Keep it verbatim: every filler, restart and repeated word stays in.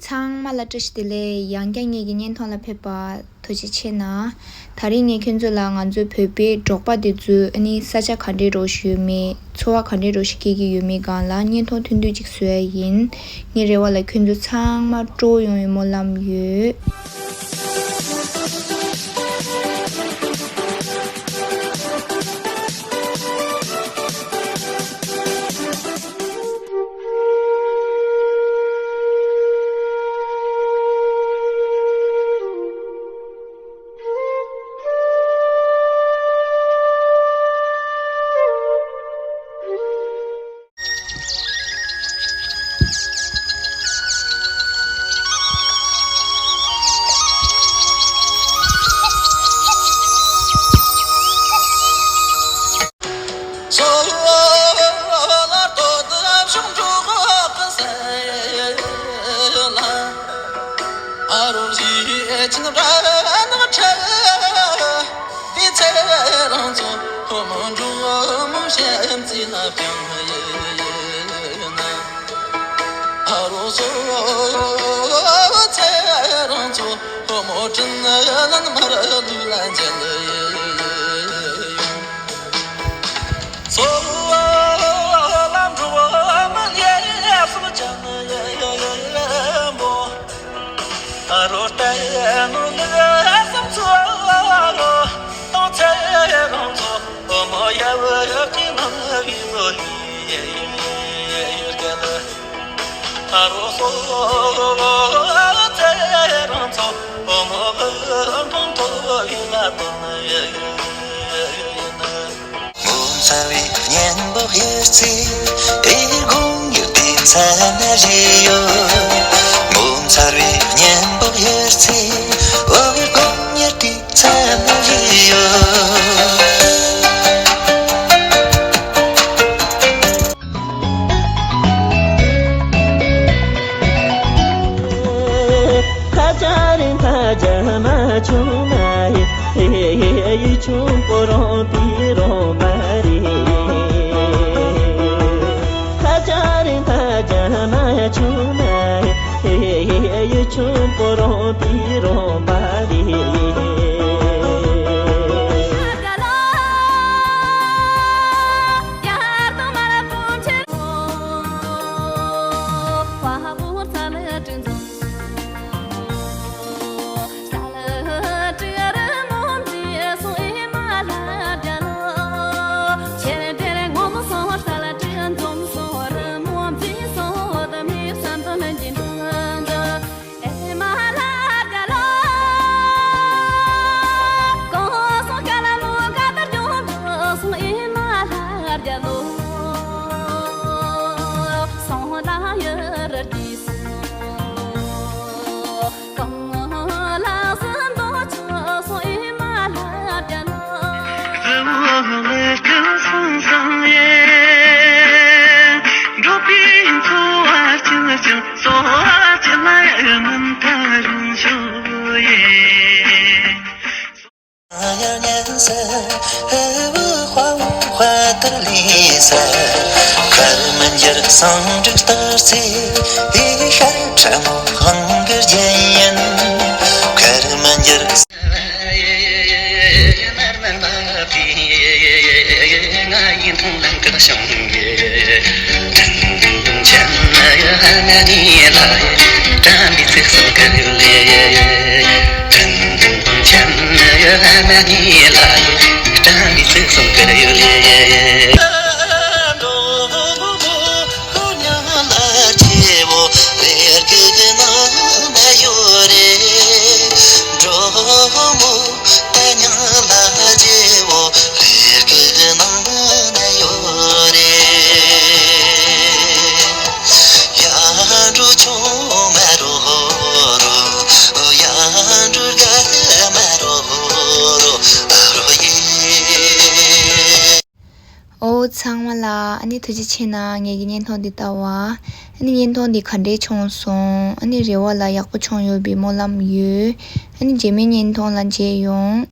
ཚང་མ་ལ་བཀྲ་ཤིས་བདེ་ལེགས། ཡང་བསྐྱར་ངེད་ཀྱི་བརྙན་ཐུང་ལ་ཕེབས་པ་ཐུགས་རྗེ་ཆེ་གནང་། ད་རིང་ངས་ཁྱོད་ཚོ་ལ་ང་ཚོའི་བོད་པའི་འབྲོག་པ་དེ་ཚོའི་ཨ་ནི་ས་ཆ་ག་འདྲའི་རོགས་ཞིག་ཡོད་མེད། འཚོ་བ་ག་འདྲའི་རོགས་ཞིག་སྐྱེལ་གྱི་ཡོད་མེད་སྒང་ལ་བརྙན་ཐུང་ཐུང་ཐུང་ཅིག་བཟོ་ཡ་ཡིན། ངའི་རེ་བ་ལ་ཁྱོད་ཚོ་ཚང་མ་སྤྲོ་ཡོང་བའི་སྨོན་ལམ་ཡོད། ངོ་མཚར་བའི་གཉེན་པོ་ཡོད་ཚེ། ཨེ་དགོང་ཡོད་དེ་མཚན་ན་རེ་ཡོད། ངོ་མཚར་བའི་གཉེན་པོ་ཡོད་ཚེ། ཨེ་དགོང་ཡོད་དེ་མཚན་ན་རེ་ཡོད། ཁ་ཆ་རིན་ཐ་ཇ་མ་ཆུང་མ་ཧེ། ཡུལ་ཆུང་པོ་རོང་པི་རོང་པ་རེད། ཁ་ཆ་རིན་ཐ་ཇ་མ་ཆུང་མ་ཧེ། ཡུལ་ཆུང་པོ་རོང་པི་རོང་པ་རེད། ཨོ་ཚང་མ་ལ་ཨ་ནི་ཐུགས་རྗེ་ཆེ་གནང་། ངེད་ཀྱི་བརྙན་ཐུང་འདི་ལྟ་བ། ཨ་ནི་བརྙན་ཐུང་འདི་ག་འདྲས་བྱུང་སོང་། ཨ་ནི་རེ་བ་ལ་ཡག་པོ་བྱུང་ཡོད་པའི་སྨོན་ལམ་ཡོད། ཨ་ནི་རྗེས་མའི་བརྙན་ཐུང་ལ་མཇལ་ཡོང་།